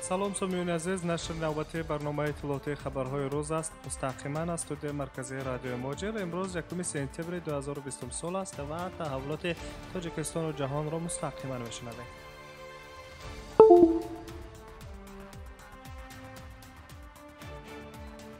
Салом сомиёни азиз, нашри навбатии барномаи иттилоотии хабарҳои рӯз аст. Мустақиман аз студияи марказии радиои Муҳоҷир. Имрӯз 1 сентябри 2020 сол аст ва таҳаввулоти Тоҷикистону ҷаҳонро мустақиман мешунавем.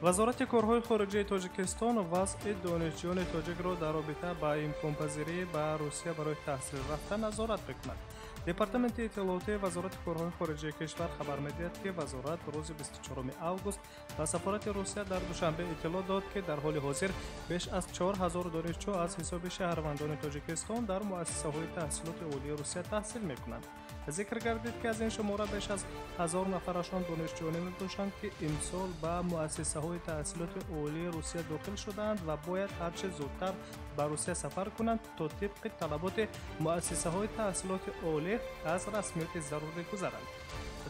Вазорати корҳои хориҷии Тоҷикистон вазъи донишҷӯёни тоҷикро дар робита ба имконпазирӣ ба Русия барои таҳсил рафта назорат мекунад. Департаменти иттилоотии Вазорати корҳои хориҷии кишвар хабар медиҳад, ки вазорат рӯзи 24 август ба сафорати Русия дар Душанбе иттилоъ дод, ки дар ҳоли ҳозир беш аз 4000 донишҷӯ аз ҳисоби шаҳрвандони Тоҷикистон дар муассисаҳои таҳсилоти олии Русия таҳсил мекунанд. Зикр гардид, ки аз ин шумора беш аз 1000 нафарашон донишҷӯёне мебошанд, ки имсол ба муассисаҳои таҳсилоти олии Русия дохил шудаанд ва бояд ҳарчи зудтар ба Русия сафар кунанд, то тибқи талаботи муассисаҳои таҳсилоти олӣ аз расмиёти зарурӣ гузаранд.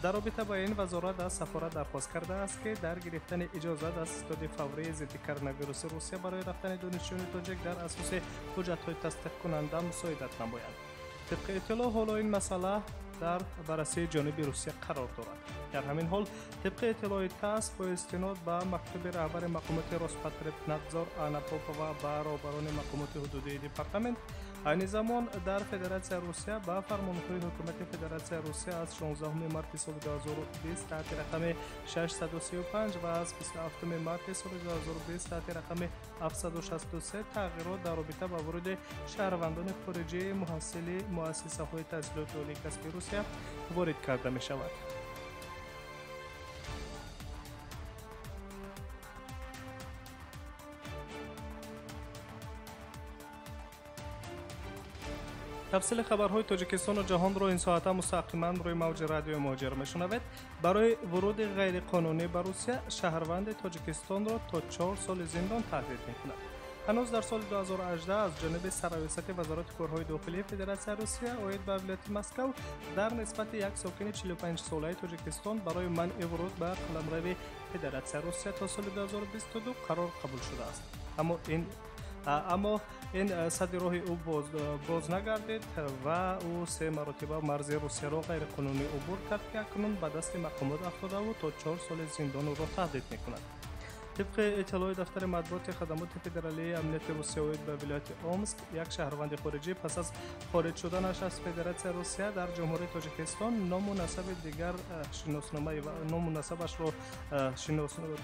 Дар робита ба ин вазорат аз сафорат дархост кардааст, ки дар гирифтани иҷозат аз ситоди фаврии зидди коронавируси Русия барои рафтани донишҷӯёни тоҷик дар асоси ҳуҷҷатҳои тасдиқкунанда мусоидат намояд. Тибқи иттилоъ, ҳоло ин масъала дар баррасии ҷониби Русия қарор дорад. Дар ҳамин ҳол, тибқи иттилои ТАСС, бо истинод ба мактуби раҳбари мақомоти Роспотребнадзор Анна Попова ба роҳбарони мақомоти ҳудудии департамент, айни замон дар Федератсияи Русия ба фармонҳои ҳукумати Федератсияи Русия аз 16 марти соли 2020 таҳти рақами 635 ва аз 27 марти соли 2020 таҳти рақами 763 тағйирот дар робита ба вуруди шаҳрвандони хориҷии муҳассили муассисаҳои таҳсилоти олии касби Русия ворид карда мешавад. Тафсили хабарҳои Тоҷикистону ҷаҳонро ин соата мустақиман рӯи мавҷи радиои Муҳоҷир мешунавед. Барои вуруди ғайриқонунӣ ба Русия шаҳрванди Тоҷикистонро то 4 соли зиндон таҳдид мекунад. Ҳанӯз дар соли 2018 аз ҷониби сарраёсати Вазорати корҳои дохилии Федератсияи Русия оид ба вилояти Москав дар нисбати як сокини 45-солаи Тоҷикистон барои манъи вуруд ба қаламрави Федератсияи Русия то соли 2022 қарор қабул шудааст. Аммо ин садди роҳи ӯ боз нагардид ва ӯ 3 маротиба марзи Русияро ғайриқонунӣ убур кард, ки акнун ба дасти мақомот афтодаву то 4 соли зиндон ӯро таҳдид мекунад. Тибқи иттилои дафтари матбуоти хадамоти федералии амнияти Русия оид ба вилояти Омск, як шаҳрванди хориҷӣ пас аз хориҷ шуданаш аз Федератсияи Русия дар Ҷумҳурии Тоҷикистон ному насаби дигар ному насабашро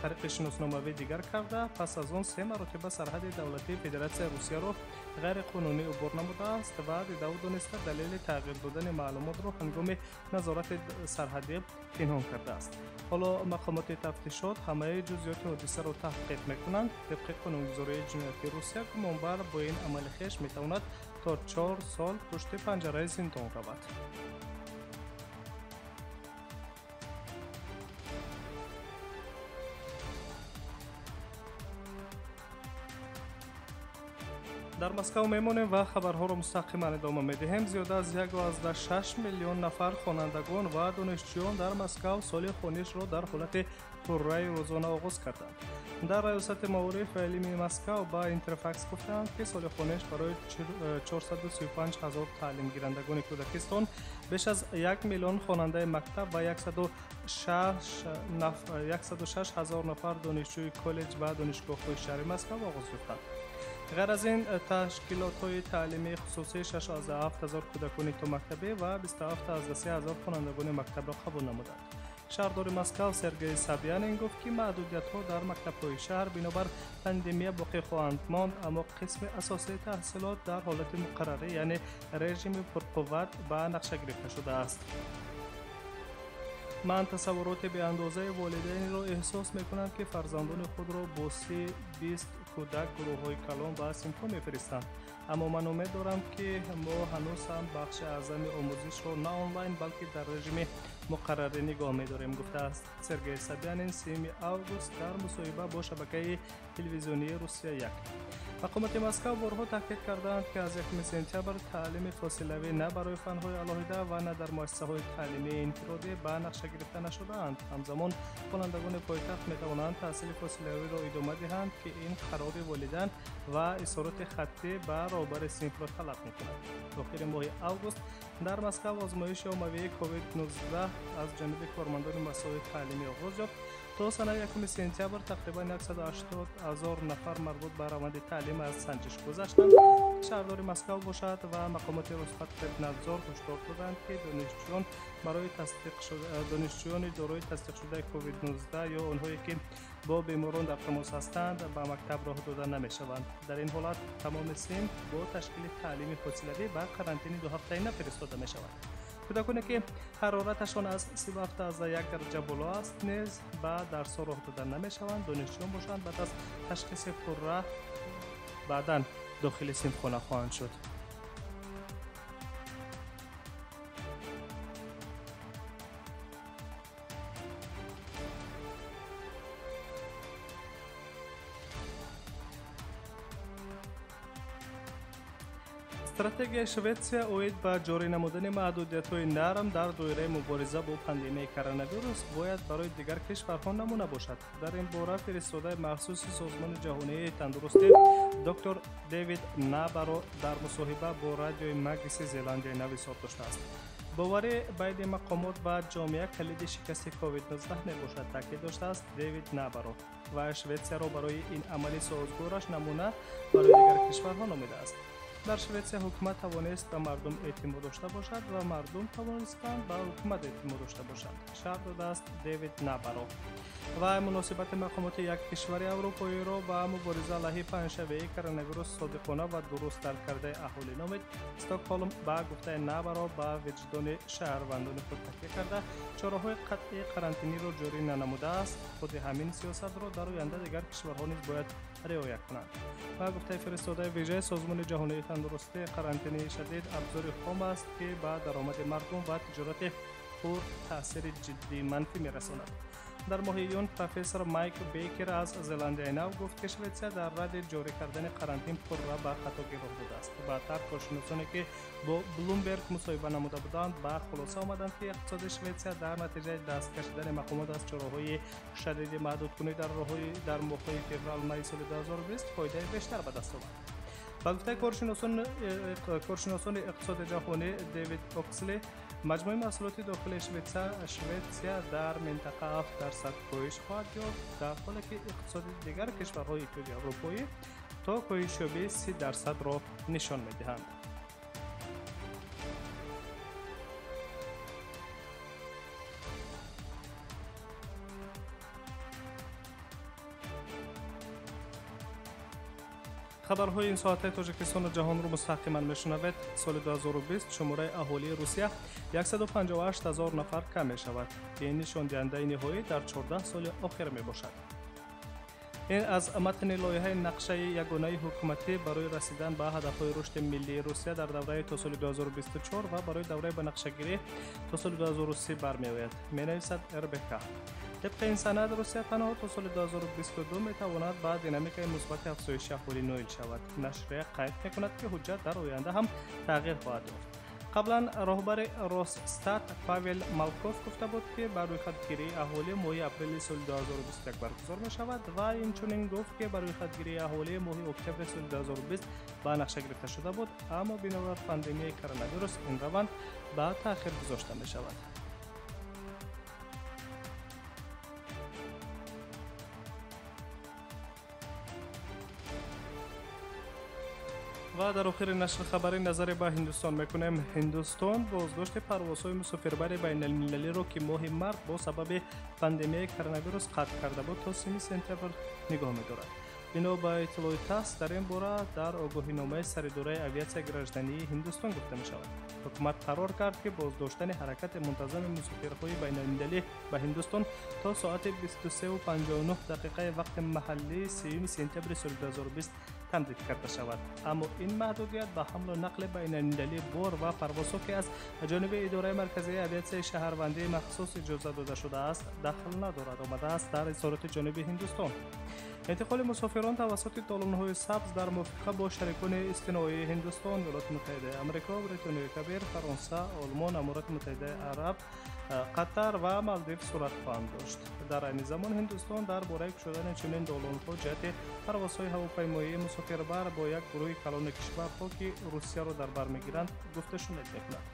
тариқи шиносномавӣ дигар карда, пас аз он 3 маротиба сарҳади давлатии Федератсияи Русияро ғайриқонунӣ убур намудааст ва дидаву дониста далели тағйир додани маълумотро ҳангоми назорати сарҳадӣ пинҳон кардааст. Ҳоло мақомоти тафтишот ҳамаи ҷузъиёти ҳодисаро таҳқиқ мекунанд. Тибқи қонунгузории ҷиноятии Русия, гумонбар бо ин амали хеш метавонад то 4 сол пушти панҷараи зиндон равад. Дар Москав мемонем ва хабарҳоро мустақиман идома медиҳем. Зиёда аз 1,6 миллион нафар хонандагон ва донишҷӯён дар Москав соли хонишро дар ҳолати пурраи рӯзона оғоз карданд. Дар раёсати маориф ва илми Москав ба Интерфакс гуфтаанд, ки соли хониш барои 435 ҳазор таълимгирандагони кӯдакистон, беш аз 1 миллион хонандаи мактаб ва 106 ҳазор нафар донишҷӯи коллеҷ ва донишгоҳҳои шаҳри Москав оғоз ёфтанд. Ғайр аз ин, ташкилотҳои таълимии хусусӣ 6,7 ҳазор кӯдакони томактабӣ ва 27,3 ҳазор хонандагони мактабро қабул намуданд. Шаҳрдори Москав Сергей Собянин гуфт, ки маҳдудиятҳо дар мактабҳои шаҳр бинобар пандемия боқӣ хоҳанд монд, аммо қисми асосии таҳсилот дар ҳолати муқаррарӣ, яъне режими пурқувват ба нақша гирифта шудааст. Ман тасаввуроти беандозаи волидайнро эҳсос мекунам, ки фарзандони худро бо 30-20 кӯдак гурӯҳҳои калон ба синфҳо мефиристанд. Аммо ман умед дорам, ки мо ҳанӯз ҳам бахши аъзами омӯзишро на онлайн, балки дар режими муқаррарӣ нигоҳ медорем, гуфтааст Сергей Собянин 3 август дар мусоҳиба бо шабакаи телевизионии Русия 1. Мақомоти Москав борҳо таъкид кардаанд, ки аз 1 сентябр таълими фосилавӣ на барои фанҳои алоҳида ва на дар муассисаҳои таълимии инфиродӣ ба нақша гирифта нашудаанд. Ҳамзамон хонандагони пойтахт метавонанд таҳсили фосилавиро идома диҳанд, ки ин қарори волидайн ва изҳороти хаттӣ ба роҳбари синфро талаб мекунад. Охири моҳи август Дар Москва озмоиши оммавии COVID-19 аз ҷониби кормандони муассисаҳои таълимӣ оғоз ёфт. То санаи 1 сентябр тақрибан 180 ҳазор нафар марбут ба раванди таълим аз санҷиш гузаштанд. Шаҳрдори Москва бошад ва мақомоти Роспотребнадзор ҳушдор доданд, ки донишҷӯён барои донишҷӯёни дорои тасдиқшудаи COVID-19 ё онҳое ки бо беморон дар тамос ҳастанд, ба мактаб роҳ дода намешаванд. Дар ин ҳолат тамоми синф бо ташкили таълими фосилавӣ ба карантини дуҳафтаина фиристода мешавад. Кӯдаконе ки ҳарораташон аз 37,1 дараҷа боло аст, низ ба дарсҳо роҳ дода намешаванд. Донишҷӯён бошанд, баъд аз ташхиси пурра баъдан дохили синфхона хоҳанд шуд. Стратегияи Шветсия оид ба ҷорӣ намудани маҳдудиятҳои нарм дар доираи мубориза бо пандемияи коронавирус бояд барои дигар кишварҳо намуна бошад. Дар ин бора фиристодаи махсуси Созмони ҷаҳонии тандурустӣ доктор Дэвид Набаро дар мусоҳиба бо радиои Магниси Зеландияи Нав изҳор доштааст. Боварӣ байни мақомот ва ҷомеа калиди шикасти COVID-19 мебошад, таъкид доштааст Дэвид Набаро ва Шветсияро барои ин амали созгораш намуна барои дигар кишварҳо номидааст. Дар Шветсия ҳукумат тавонист ба мардум эътимод дошта бошад ва мардум тавонистанд ба ҳукумат эътимод дошта бошанд, шарҳ додааст Дэвид Набаро. Ва муносибати мақомоти як кишвари аврупоиро ба мубориза алайҳи паҳншавии коронавирус содиқона ва дуруст дарк кардаи аҳолӣ номид. Стокҳолм ба гуфтаи Набаро ба виҷдони шаҳрвандони худ такя карда, чораҳои қатъии карантиниро ҷорӣ нанамудааст. Худи ҳамин сиёсатро дар оянда дигар кишварҳо низ бояд риоя кунанд. Ба гуфтаи фиристодаи вижаи Созмони ҷаҳонии тандурустӣ, карантини шадид абзори хом аст, ки ба даромади мардум ва тиҷорати хурд таъсири ҷиддии манфӣ мерасонад. Дар моҳи июн профессор Майк Бейкер аз Зеландияи Нав гуфт, ки Шветсия дар радди ҷорӣ кардани карантин пурра ба хатогӣ роҳ додааст. Баъдтар коршиносоне ки бо Блумберг мусоҳиба намуда буданд, ба хулоса омаданд, ки иқтисоди Шветсия дар натиҷаи даст кашидани мақомот аз чораҳои шадиди маҳдудкунӣ дар моҳҳои феврал-майи соли 2020 фоидаи бештар ба даст овард. Ба гуфтаи коршиносони иқтисоди ҷаҳонӣ Дэвид Оксли, маҷмӯи маҳсулоти дохили Шветсия дар минтақа 7% коҳиш хоҳад ёфт, дар ҳоле ки иқтисоди дигар кишварҳои Иттиҳоди Аврупоӣ то коҳишёбии 30%-ро нишон медиҳанд. Хабарҳои ин соатаи Тоҷикистону ҷаҳонро мустақиман мешунавед. Соли 2020 шумораи аҳолии Русия 158 ҳазор нафар кам мешавад, ки ин нишондиҳандаи ниҳоӣ дар 14 соли охир мебошад. Ин аз матни лоиҳаи нақшаи ягонаи ҳукуматӣ барои расидан ба ҳадафҳои рушди миллии Русия дар давраи то соли 2024 ва барои давраи ба нақшагирӣ то соли 2030 бармеояд, менависад РБК. Тибқи ин санад, Русия танҳо то соли 2022 метавонад ба динамикаи мусбати афзоиши аҳолӣ ноил шавад. Нашрия қайд мекунад, ки ҳуҷҷат дар оянда ҳам тағйир хоҳад ёфт. Қаблан роҳбари Росстат Павел Малков гуфта буд, ки ба рӯйхатгирии аҳолӣ моҳи апрели соли 2021 баргузор мешавад ва инчунин гуфт, ки ба рӯйхатгирии аҳолӣ моҳи октябри соли 2020 ба нақша гирифта шуда буд, аммо бинобар пандемияи коронавирус ин раванд ба таъхир гузошта мешавад. Ва дар охири нашри хабарӣ назаре ба Ҳиндустон мекунем. Ҳиндустон боздошти парвозҳои мусофирбари байналмилалиро, ки моҳи март бо сабаби пандемияи коронавирус қатъ карда буд, то 3 сентябр нигоҳ медорад. Бино ба иттилои ТАСС, дар ин бора дар огоҳиномаи саридораи авиатсияи граждании Ҳиндустон гуфта мешавад. Ҳукумат қарор кард, ки боздоштани ҳаракати мунтазами мусофирҳои байналмилалӣ ба Ҳиндустон то соати 23:59 дақиқаи вақти маҳаллии 3 сентябри соли 2020 тамдид карда шавад. Аммо ин маҳдудият ба ҳамлу нақли байналмилалии бор ва парвозҳо, ки аз ҷониби идораи марказии авиатсияи шаҳрвандии махсус иҷоза дода шудааст, дахл надорад, омадааст дар изҳороти ҷониби Ҳиндустон. Интиқоли мусофирон тавассути толонҳои сабз дар мувофиқа бо шарикони истиноии Ҳиндустон, Иёлоти Муттаҳидаи Амрико, Бритониёи Кабир, Фаронса, Олмон, Аморати Муттаҳидаи Араб, Қатар ва Малдив сурат хоҳанд дошт. Дар айни замон Ҳиндустон дар бораи кушодани чунин долонҳо ҷиҳати парвозҳои ҳавопаймоии мусофирбар бо як гурӯҳи калони кишварҳо, ки Русияро дар бар мегиранд, гуфташунид мекунад.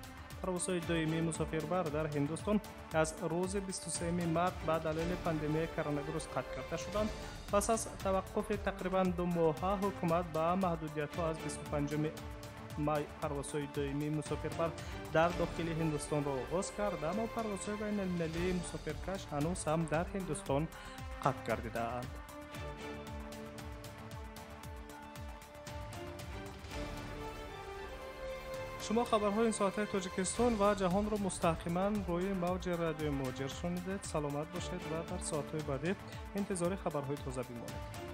Парвозҳои доимии мусофирбар дар Ҳиндустон аз рӯзи 23 март ба далели пандемияи коронавирус қатъ карда шуданд. Пас аз таваққуфи тақрибан 2 моҳа ҳукумат ба маҳдудиятҳо аз 25 май парвозҳои доимии мусофирбар дар дохили Ҳиндустонро оғоз кард, аммо парвозҳои байналмилалии мусофиркаш ҳанӯз ҳам дар Ҳиндустон қатъ гардидаанд. Шумо хабарҳои ин соатаи Тоҷикистон ва ҷаҳонро мустақиман рӯи мавҷи радиои Муҳоҷир шунидед. Саломат бошед ва дар соатҳои баъдӣ интизори хабарҳои тоза бимонед.